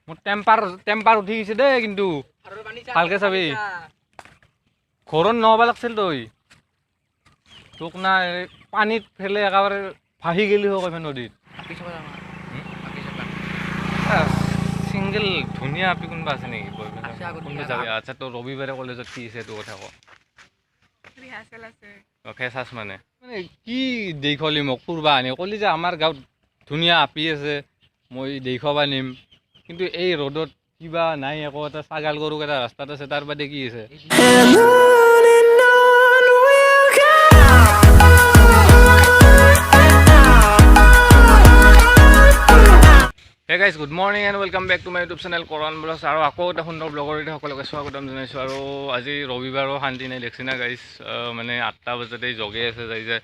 মোৰ temper temper উঠি গৈছে দেই, কিন্তু ভালকে চাবি। ঘৰত নহ'ব লাগছিল তই, তোক না পানীত ফেলে একেবাৰে ভাহি গেলি হয় নদীত। চিংগল ধুনীয়া আপি কোনোবা আছে নেকি? কোনটো যাবি? আচ্ছা, তোৰ ৰবিবাৰে কলেজত কি আছে এইটো কথা ক। ফেচাছ মানে মানে কি দেখলি মোক ফুৰবা আনি ক'লি যে আমাৰ গাঁৱত ধুনীয়া আপি আছে, মই দেখুৱাবা নিম, কিন্তু এই ৰ'দত কিবা নাই, একো এটা ছাগাল গৰুক এটা ৰাস্তাত আছে, তাৰ বাদে কি আছে? Hey guys, good morning and welcome back to my YouTube channel Karan blogs. আৰু আকৌ এটা সুন্দৰ ব্লগৰ এতিয়া সকলোকে স্বাগতম জনাইছোঁ। আৰু আজি ৰবিবাৰো শান্তি নাই, দেখছি না গাইজ, মানে 8টা বজাতেই জগে আছে যাই যে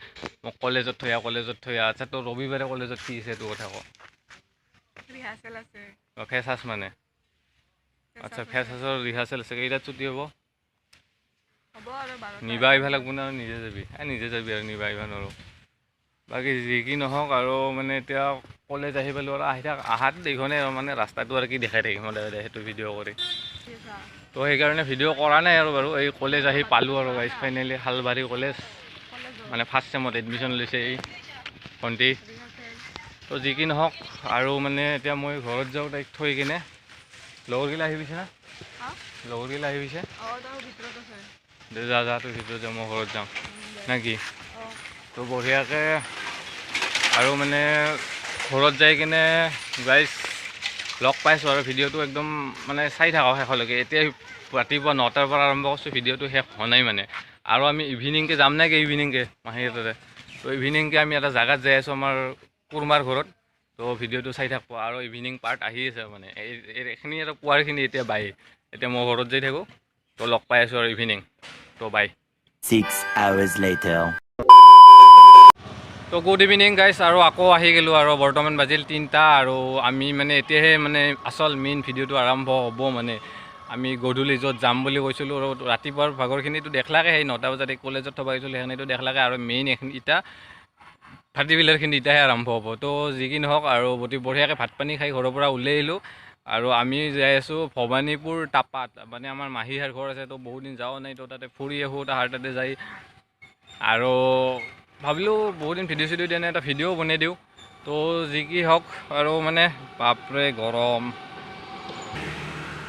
মোক কলেজত থৈ আহ, কলেজত থৈ আহ। আচ্ছা, তোৰ ৰবিবাৰে কলেজত কি আছে এইটো কথা ক। ফেচাছ মানে? আচ্ছা, ফেচাছৰ ৰিহাৰ্চেল আছে। কেইটাত ছুটি হ'ব? নিবা আহিব লাগব না নিজে যাবি? নিজে যাবি আৰু, নিবা আহিব নোৱাৰোঁ। বাকী যি কি নহওক, আৰু মানে এতিয়া কলেজ আহি পালোঁ আৰু আহি থাক, আহাত দেখনে মানে ৰাস্তাটো আৰু কি দেখাই থাকিম সদায় সদায় সেইটো ভিডিঅ' কৰি, তো সেইকাৰণে ভিডিঅ' কৰা নাই আৰু। বাৰু এই কলেজ আহি পালোঁ আৰু গাইজ, ফাইনেলি শালবাৰী কলেজ, মানে ফাৰ্ষ্ট চেমত এডমিশ্যন লৈছে এই ভণ্টি। তো যি কি নহওক, আৰু মানে এতিয়া মই ঘৰত যাওঁ তাইক থৈ কিনে। লগৰগিলা আহি পাইছে না? লগৰগিলা আহি পাইছে? দে যা যা, তোৰ ভিতৰত যা, মই ঘৰত যাওঁ নে কি? তো বঢ়িয়াকৈ আৰু মানে ঘৰত যাই কিনে গাইজ লগ পাইছোঁ আৰু ভিডিঅ'টো একদম মানে চাই থাকক শেষলৈকে। এতিয়া ৰাতিপুৱা 9টাৰ পৰা আৰম্ভ কৰিছোঁ, ভিডিঅ'টো শেষ হোৱা নাই মানে। আৰু আমি ইভিনিংকৈ যাম নেকি? ইভিনিংকৈ মাহীৰ তাতে। তো ইভিনিংকৈ আমি এটা জেগাত যাই আছোঁ, আমাৰ কুৰমাৰ ঘৰত। তো ভিডিঅ'টো চাই থাকব আৰু ইভিনিং পাৰ্ট আহি আছে মানে। এইখিনি আৰু পুৱাৰখিনি এতিয়া বাই, এতিয়া মই ঘৰত যাই থাকোঁ। তো লগ পাই আছোঁ আৰু ইভিনিং। তো বাই। 6 hours later. তো গুড ইভিনিং গাইজ, আৰু আকৌ আহি গ'লোঁ। আৰু বৰ্তমান বাজিল 3টা, আৰু আমি মানে এতিয়াহে মানে আচল মেইন ভিডিঅ'টো আৰম্ভ হ'ব। মানে আমি গধূলি য'ত যাম বুলি কৈছিলোঁ, আৰু ৰাতিপুৱাৰ ভাগৰখিনিতো দেখলাকে, সেই 9টা বজাত এই কলেজত থ'ব গৈছিলোঁ সেইখিনিতো দেখলাকে। আৰু মেইন এইখিনি ইতা ভাটিবিলাৰখিনি ইতাহে আৰম্ভ হ'ব। তো যি কি নহওক, আৰু অতি বঢ়িয়াকৈ ভাত পানী খাই ঘৰৰ পৰা ওলাই আহিলোঁ। আৰু আমি যাই আছোঁ ভৱানীপুৰ টাপাত, মানে আমাৰ মাহীহাৰ ঘৰ আছে। তো বহুত দিন যোৱাও নাই, তো তাতে ফুৰি আহোঁ তাহাৰ তাতে যাই। আৰু ভাবিলোঁ বহুত দিন ভিডিঅ' চিডিঅ' দিয়া নাই, এটা ভিডিঅ'ও বনাই দিওঁ। তো যি কি হওক, আৰু মানে বাপৰে গৰম।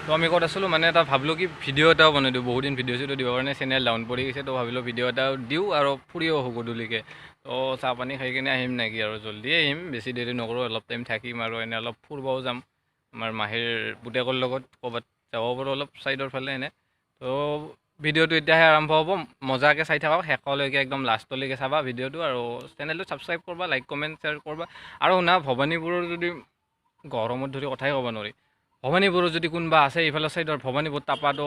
তো আমি ক'ত আছিলোঁ মানে এটা ভাবিলোঁ কি ভিডিঅ' এটাও বনাই দিওঁ, বহুত দিন ভিডিঅ' চিডিঅ' দিবৰ কাৰণে চেনেল ডাউন পৰি গৈছে। তো ভাবিলোঁ ভিডিঅ' এটাও দিওঁ আৰু ফুৰিও আহোঁ গধূলিকৈ। তো চাহ পানী খাই কিনে আহিম নেকি, আৰু জল্দি আহিম, বেছি দেৰি নকৰোঁ, অলপ টাইম থাকিম আৰু এনে অলপ ফুৰিবও যাম আমাৰ মাহীৰ পুতেকৰ লগত, ক'ৰবাত যাব পাৰোঁ অলপ ছাইডৰ ফালে এনে। তো ভিডিঅ'টো এতিয়াহে আৰম্ভ হ'ব, মজাকৈ চাই থাকক শেষলৈকে, একদম লাষ্টলৈকে চাবা ভিডিঅ'টো। আৰু চেনেলটো ছাবস্ক্ৰাইব কৰবা, লাইক কমেণ্ট শ্বেয়াৰ কৰবা। আৰু শুনা, ভৱানীপুৰৰ যদি গৰমত ধৰি কথাই ক'ব নোৱাৰি, ভৱানীপুৰৰ যদি কোনোবা আছে এইফালৰ ছাইডৰ ভৱানীপুৰ টাপাটো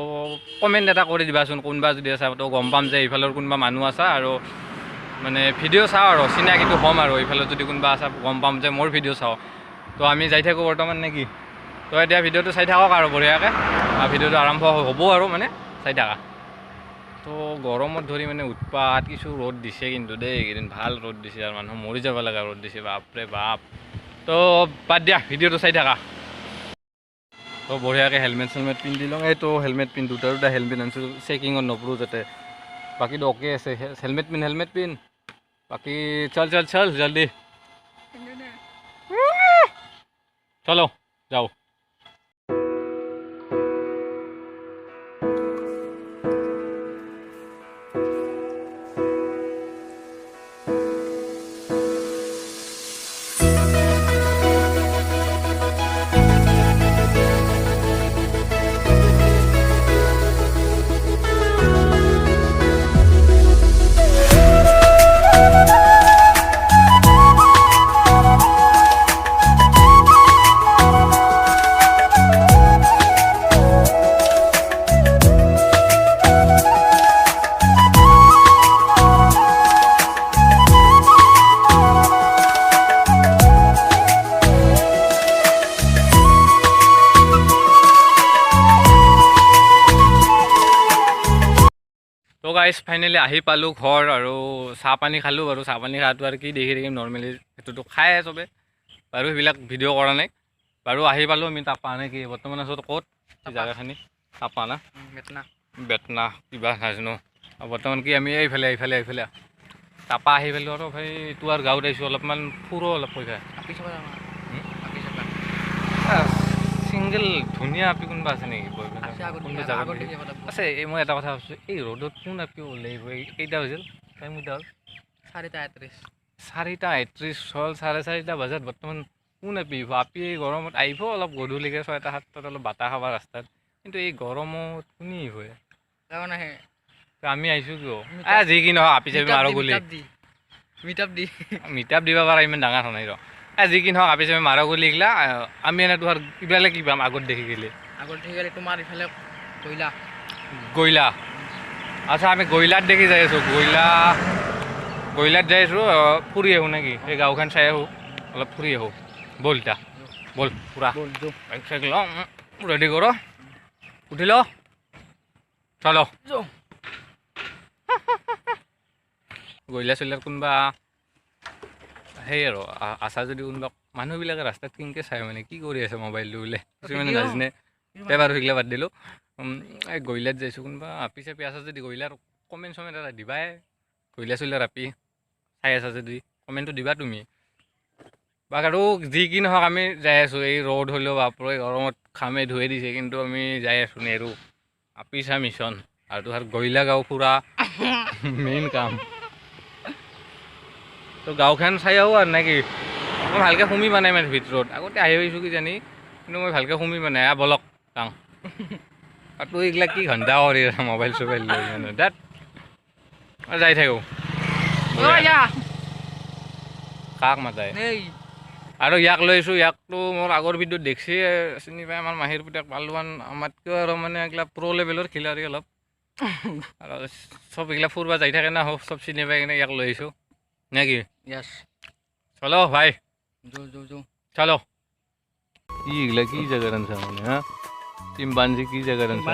কমেণ্ট এটা কৰি দিবাচোন, কোনোবা যদি আছে তো গম পাম যে এইফালৰ কোনোবা মানুহ আছে। আৰু মানে ভিডিঅ' চাওঁ আৰু চিনাকিটো হ'ম, আৰু এইফালত যদি কোনোবা আছে গম পাম যে মোৰ ভিডিঅ' চাওঁ। তো আমি যাই থাকোঁ বৰ্তমান নেকি? তো এতিয়া ভিডিঅ'টো চাই থাকক আৰু বঢ়িয়াকৈ, ভিডিঅ'টো আৰম্ভ হ'ব আৰু মানে চাই থাকা। তো গৰমত ধৰি মানে উৎপাত, কিছু ৰ'দ দিছে কিন্তু দেই এইকেইদিন, ভাল ৰ'দ দিছে আৰু মানুহ মৰি যাব লগা ৰ'দ দিছে, বাপৰে বাপ। তো বাদ দিয়া, ভিডিঅ'টো চাই থাকা। তো বঢ়িয়াকৈ হেলমেট চেলমেট পিন্ধি লওঁ। এইটো হেলমেট পিন্ধ, দুটা দুটা হেলমেট আনিছোঁ, চেকিঙত নপৰোঁ যাতে। বাকীটো অ'কে আছে, হেলমেট পিন্ধ, হেলমেট পিন্ধ। বাকী চল চল চল জলদি, চলো যাওঁ। তো গাইজ ফাইনেলি আহি পালোঁ ঘৰ, আৰু চাহ পানী খালোঁ। বাৰু চাহ পানী খোৱাটো আৰু কি দেখি থাকিম, নৰ্মেলি সেইটোতো খায়ে চবে। বাৰু সেইবিলাক ভিডিঅ' কৰা নাই। বাৰু আহি পালোঁ আমি তাপা নেকি, বৰ্তমান আছোঁ ক'ত জেগাখিনি তাপা না বেতনা কিবা নাজানো। বৰ্তমান কি আমি এইফালে এইফালে এইফালে তাপা আহি পালোঁ আৰু ভাই এইটো আৰু গাঁৱত আহিছোঁ অলপমান ফুৰো অলপ পইচা। ছিংগল ধুনীয়া আপি কোনোবা আছে নেকি? আছে। এই মই এটা কথা ভাবছোঁ, এই ৰ'দত কোন আপি ওলাই আহিব? কেইটা হৈছিল টাইম? কেইটা হ'ল? 4:31। 4:31 হ'ল, 4:30 বজাত বৰ্তমান কোন আপি আহিব? আপি এই গৰমত আহিব অলপ গধূলিকৈ 6টা 7টাত অলপ বাতাহ খাব ৰাস্তাত, কিন্তু এই গৰমত কোনে আহিব? আমি আহিছোঁ কিয়? যি কি নহওক আপি চাপি মাৰো বুলি মিটাপ দিব পাৰা ইমান ডাঙৰ হোৱা নাই ৰ। যি কি নহওক আপি চাপি মাৰো বুলি এইগিলা আমি এনে তোমাৰ ইফালে কি পাম আগত দেখি গ'লে? আগত দেখি গ'লে তোমাৰ ইফালে গইলা। গইলা, আচ্ছা আমি গইলাত দেখি যাই আছোঁ। গইলা গইলাত যাই আছোঁ, ফুৰি আহোঁ নেকি? সেই গাঁওখন চাই আহোঁ, অলপ ফুৰি আহোঁ। ব'ল এতিয়া ব'ল, ফুৰা বাইক চাইক লওঁ, ৰেডি কৰ, উঠি ল, চলো। গইলা চইলাৰ কোনোবা সেই আৰু আছা যদি কোনোবা মানুহবিলাকে ৰাস্তাত কেনেকৈ চাই মানে কি কৰি আছে মোবাইলটো বোলে কিছুমানে নাজানে। তে বাৰু সেইগিলা বাদ দিলোঁ। এই গইলাত যাইছোঁ, কোনোবা আপি চাপি আছা যদি গইলাৰ কমেণ্ট চমেণ্ট এটা দিবাই। গইলা চইলাৰ আপি চাই আছা যদি কমেণ্টটো দিবা তুমি। বা আৰু যি কি নহওক আমি যাই আছোঁ, এই ৰ'দ হ'লেও বাপৰে গৰমত খামে ধুৱে দিছে, কিন্তু আমি যাই আছোঁ নেৰো আপি চা মিছন। আৰু তোমাৰ গইলা গাঁও ফুৰা মেইন কাম। তো গাঁওখন চাই আহোঁ আৰু নেকি? মই ভালকৈ সোমি পোৱা নাই মানে ভিতৰত, আগতে আহি পাইছোঁ কিজানি, কিন্তু মই ভালকৈ সোমি পোৱা নাই। বলক যাওঁ। আৰু তোৰ এইগিলা কি ঘণ্টা কৰি আছে মোবাইল চোবাইল লৈ মানে তাত যাই থাকোঁ। কাক মাতাই আৰু ইয়াক লৈছোঁ, ইয়াকতো মোৰ আগৰ ভিডিঅ'ত দেখছি চিনি পাই, আমাৰ মাহীৰ পুতেক পালোৱান, আমাতকৈ আৰু মানে এইগিলা প্ৰ' লেভেলৰ খিলাৰী অলপ, আৰু চব এইগিলা ফুৰিব যাই থাকে না, চব চিনি পাই কিনে ইয়াক লৈ আহিছোঁ নেকি? চলো ভাই চলো। কি এইগিলা কি জেগাত আনছা মানে হা? চিম্পাঞ্জি কি জেগাত আনছা?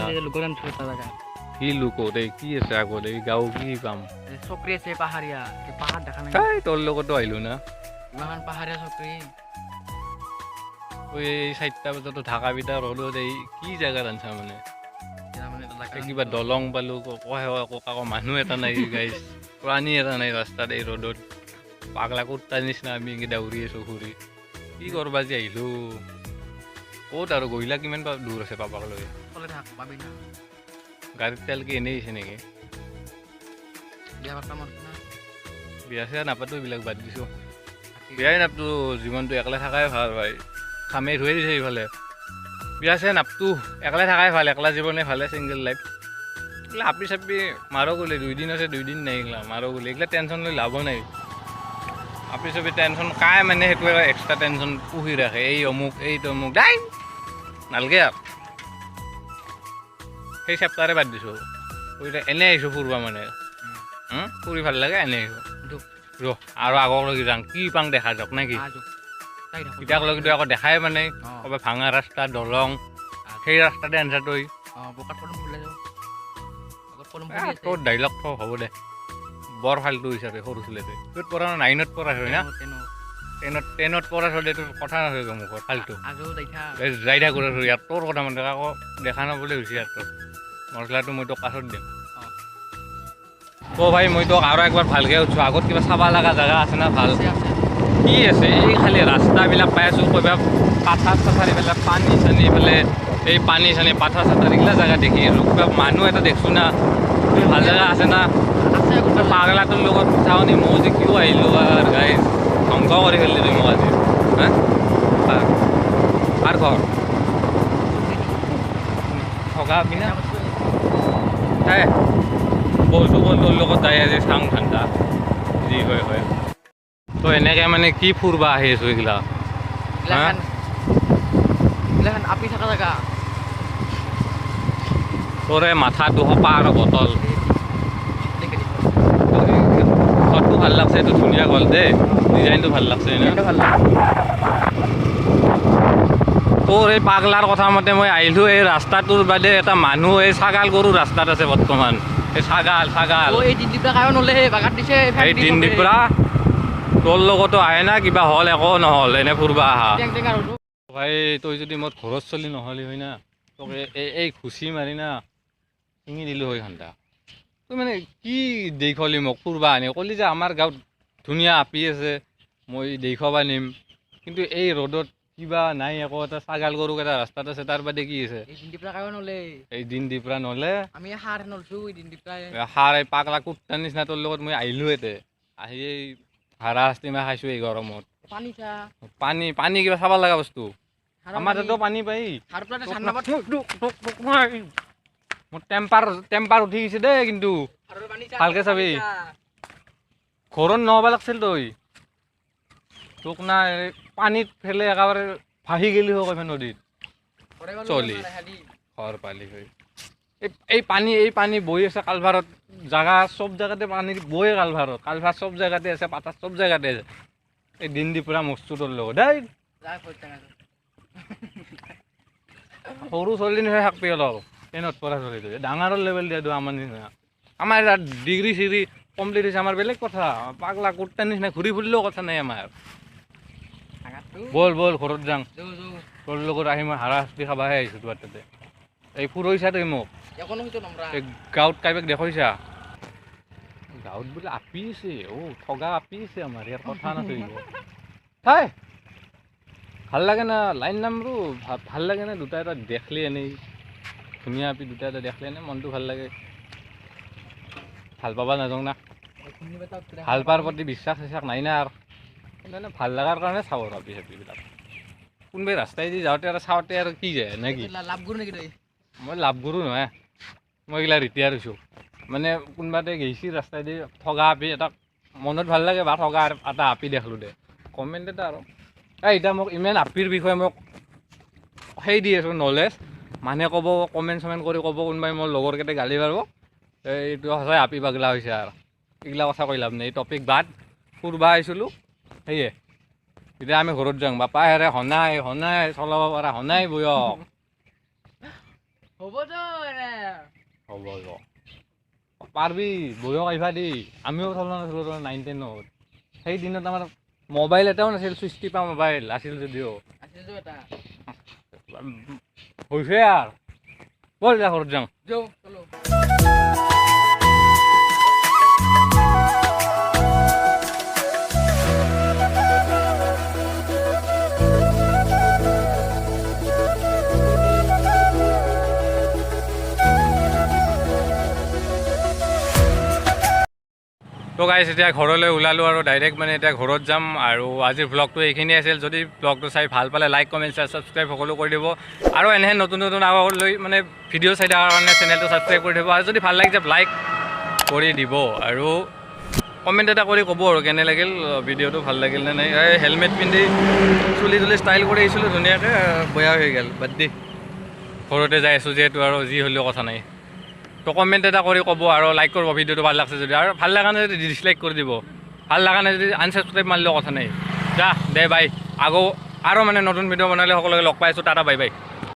কি লুকত এই কি আছে আগত? এই গাঁও কি পাম? চকৰি আছে পাহাৰীয়া, পাহাৰ দেখা নাই। তোৰ লগতো আহিলো না, ইমান পাহাৰীয়া চকৰি। এই 4টা বজাতো ঢাকা পিঠা ৰ'দত এই কি জেগাত আনছা মানে? কিবা দলং পালো, আকৌ মানুহ এটা নাই গাইজ, প্ৰাণী এটা নাই ৰাস্তাত এই ৰ'দত। পাগলা কুত্তাৰ নিচিনা আমি এনেকৈ দৌৰি আছোঁ ঘূৰি। কি কৰবা যে আহিলোঁ ক'ত আৰু? গইলা কিমান দূৰ আছে পাবাকলৈকে? গাড়ীত তেল কি এনেই আহিছে নেকি? বিয়া চিয়া নাপাতো, এইবিলাক বাদ দিছোঁ। বিয়াই নাপতো, জীৱনটো একলে থকাই ভাল ভাই। খামে ধুৱে দিছে এইফালে। বিয়া চিয়া নাপতো, একলে থকাই ভাল, একলা জীৱনে ভালে, ছিংগল লাইফ। এইগিলা আপি চাপি মাৰো গ'লে 2 দিন আছে, 2 দিন নাই, এইগিলা মাৰো গ'লে এইগিলা টেনশ্যন লৈ লাভো নাই। আপি চাপি টেনশ্যন কাই মানে সেইটো এক্সট্ৰা টেনশ্যন পুহি ৰাখে, এই অমুক এই তমুক দাই নালগে আৰু। সেই চেপ্টাৰে বাদ দিছোঁ, এনেই আহিছোঁ ফুৰিব মানে, ফুৰি ভাল লাগে এনেই আহিছোঁ। ৰ আৰু আগলৈকে যাওঁ, কি পাং দেখা যাওক নেকি? এতিয়ালৈকেতো আকৌ দেখাই মানে ক'ৰবাত ভাঙা ৰাস্তা দলং, সেই ৰাস্তাতে আনছা তই। তোৰ ডাইলগ হ'ব দে, বৰ ফাল্টু হিচাপে সৰু ছোৱালীটোৱে। তোৰ পঢ়া 9ত পঢ়া হয় না? টেনত পঢ়া ছোৱালী তোৰ কথা নাথাকে মুখত ফাল্টু যাই থাকোঁ ইয়াত তোৰ কথা মানে আকৌ দেখা নাপাবলৈ হৈছে ইয়াত। তোৰ মছলাটো মই তোক পাছত দিম। অ' ভাই মই তোক আৰু একবাৰ ভালকৈ সুধছোঁ, আগত কিবা চাব লগা জেগা আছে না ভাল? কি আছে? এই খালি ৰাস্তাবিলাক পাই আছোঁ, ক'ৰবাত পাথাৰ চাথাৰ এইফালে পানী চানী, এইফালে এই পানী চানী পাথাৰ চাথাৰ এইগিলা জেগা দেখি আছোঁ। কিবা মানুহ এটা দেখছোঁ না, ভাল জেগা আছে না? পাগলাটোৰ লগত চাওনি মই যে কিয় আহিলোঁ আৰু গাইজ, ধ্বংস কৰি ফেলিলি তুই মোক আজি। হা কাৰ ঘৰ থকা পিনা বলছো বল তোৰ লগত যাই আজি চাং ঠাণ্ডা যি হয় হয়। তো এনেকৈ মানে কি ফুৰবা আহি আছোঁ এইগিলা? আপি থকা জেগা। তোৰে মাথাটো সপা আৰু বটল। ঘৰটো ভাল লাগছে, এইটো ধুনীয়া ঘৰ দেই, ডিজাইনটো ভাল লাগছে। তোৰ এই পাগলাৰ কথা মতে মই আহিলোঁ। এই ৰাস্তাটোৰ বাদে এটা মানুহ এই ছাগাল গৰু ৰাস্তাত আছে বৰ্তমান। এই ছাগাল ছাগাল এই দিনদীপৰা তোৰ লগতো আহে না কিবা হ'ল একো নহ'ল এনে ফুৰবা আহা। ভাই তই যদি মোৰ ঘৰত চলি নহ'লি হয় না, তোক এই খুচি মাৰি না ছিঙি দিলোঁ হয় ঘণ্টা। তই মানে কি দেখলি মোক ফুৰবা আনি ক'লি যে আমাৰ গাঁৱত ধুনীয়া আপি আছে, মই দেখুৱাবা নিম, কিন্তু এই ৰ'দত কিবা নাই একো এটা ছাগাল গৰুক এটা ৰাস্তাত আছে, তাৰ বাদে কি আছে? এই দিন দিপৰা নহ'লে সাৰ এই পাগলা কুত্তাৰ নিচিনা তোৰ লগত মই আহিলোঁ ইয়াতে, আহি এই হাৰা শাস্তি মই খাইছোঁ এই গৰমত। পানী পানী কিবা চাব লগা বস্তু আমাৰ তাতো পানী পাই। মোৰ টেম্পাৰ টেম্পাৰ উঠি গৈছে দেই, কিন্তু ভালকে চাবি, ঘৰত নহ'ব লাগছিল তই, তোক না পানীত ফেলে একেবাৰে ভাহি গেলি হয় নদীত চলি ঘৰ পালি হৈ। এই পানী এই পানী বৈ আছে কালভাৰত, জাগা চব জেগাতে পানী বৈ, কালভাৰত কালভাৰ চব জেগাতে আছে, পাতা চব জেগাতে আছে। এই দিন দি পুৰা মস্তু তোৰ লগত দেই, সৰু চলি নিচিনা থাকবি অলপ, টেনত পঢ়া চলিটো ডাঙৰৰ লেভেল দিয়াটো আমাৰ নিচিনা। আমাৰ ইয়াত ডিগ্ৰী চিগ্ৰী কমপ্লিট হৈছে আমাৰ বেলেগ কথা, পাগলা কুৰ্তাৰ নিচিনা ঘূৰি ফুৰিলেও কথা নাই আমাৰ। ব'ল ব'ল ঘৰত যাওঁ, তোৰ লগত আহি মই হাৰা শাস্তি খাবাহে আহিছোঁ তোমাৰ তাতে। এই ফুৰৈছা তই মোক এই গাঁৱত কাইবাক দেখুৱাইছা? গাঁৱত বোলে আপি আছে, অ' ঠগা আপি আছে আমাৰ ইয়াৰ, কথা নাছিল ঠাই ভাল লাগে না লাইন নামৰো ভাল লাগে না, দুটা এটা দেখলি এনেই ধুনীয়া আপি দুটা এটা দেখলি এনেই মনটো ভাল লাগে। ভাল পাবা নাযাওঁ না, ভাল পোৱাৰ প্ৰতি বিশ্বাস চিশ্বাস নাই না আৰু, কিন্তু ভাল লগাৰ কাৰণে চাব আৰু আপি চাপিবিলাক। কোনোবাই ৰাস্তাইদি যাওঁতে আৰু চাওঁতে আৰু কি যায় নেকি? মই লাভ গুৰু নহয়, মই এইগিলা ৰিটায়াৰ হৈছোঁ। মানে কোনোবাতে গেইছি ৰাস্তাইদি ঠগা আপি এটা মনত ভাল লাগে বা ঠগা এটা আপি দেখিলোঁ দে, কমেণ্ট এটা আৰু এই এতিয়া মোক ইমান আপিৰ বিষয়ে মোক সেই দি আছোঁ নলেজ, মানুহে ক'ব কমেণ্ট চমেণ্ট কৰি ক'ব, কোনোবাই মোৰ লগৰকেইটাই গালি পাৰিব, এইটো সঁচাই আপি পাগলা হৈছে আৰু। এইগিলা কথা কৈ লাভ নাই, এই টপিক বাদ। ফুৰবা আহিছিলোঁ সেয়ে, এতিয়া আমি ঘৰত যাওঁ। বাপা হেৰে হনাই হনাই চলাব পৰা হনাই বয়স হ'ব পাৰবি বয়স আহিবা দেই। আমিও চলোৱা নাছিলোঁ 9 10ত, সেই দিনত আমাৰ মোবাইল এটাও নাছিল, চুইচ টিপা মোবাইল আছিল যদিও হৈছে আৰু। ব'ল যা ঘৰত যাওঁ। তো গাইছ এতিয়া ঘৰলৈ ওলালোঁ আৰু ডাইৰেক্ট মানে এতিয়া ঘৰত যাম। আৰু আজিৰ ভ্লগটো এইখিনিয়ে আছিল। যদি ভ্লগটো চাই ভাল পালে লাইক কমেণ্ট শ্বেয়াৰ ছাবস্ক্ৰাইব সকলো কৰি দিব। আৰু এনেহে নতুন নতুন আগলৈ মানে ভিডিঅ' চাই থকাৰ কাৰণে চেনেলটো ছাবস্ক্ৰাইব কৰি দিব। আৰু যদি ভাল লাগিছে লাইক কৰি দিব আৰু কমেণ্ট এটা কৰি ক'ব আৰু কেনে লাগিল ভিডিঅ'টো, ভাল লাগিল নে নাই। এই হেলমেট পিন্ধি চুলি তুলি ষ্টাইল কৰি আহিছিলোঁ ধুনীয়াকৈ, বেয়া হৈ গ'ল বাদ দি। ঘৰতে যাই আছোঁ যিহেতু আৰু যি হ'লেও কথা নাই। তো কমেণ্ট এটা কৰি ক'ব আৰু লাইক কৰিব ভিডিঅ'টো ভাল লাগছে যদি, আৰু ভাল লগা নাই যদি ডিছলাইক কৰি দিব, ভাল লগা নাই যদি আনছাবস্ক্ৰাইব মাৰিলেও কথা নাই। যা দে বাই, আগৌ আৰু মানে নতুন ভিডিঅ' বনালে সকলোকে লগ পাই আছোঁ। Tata bye bye.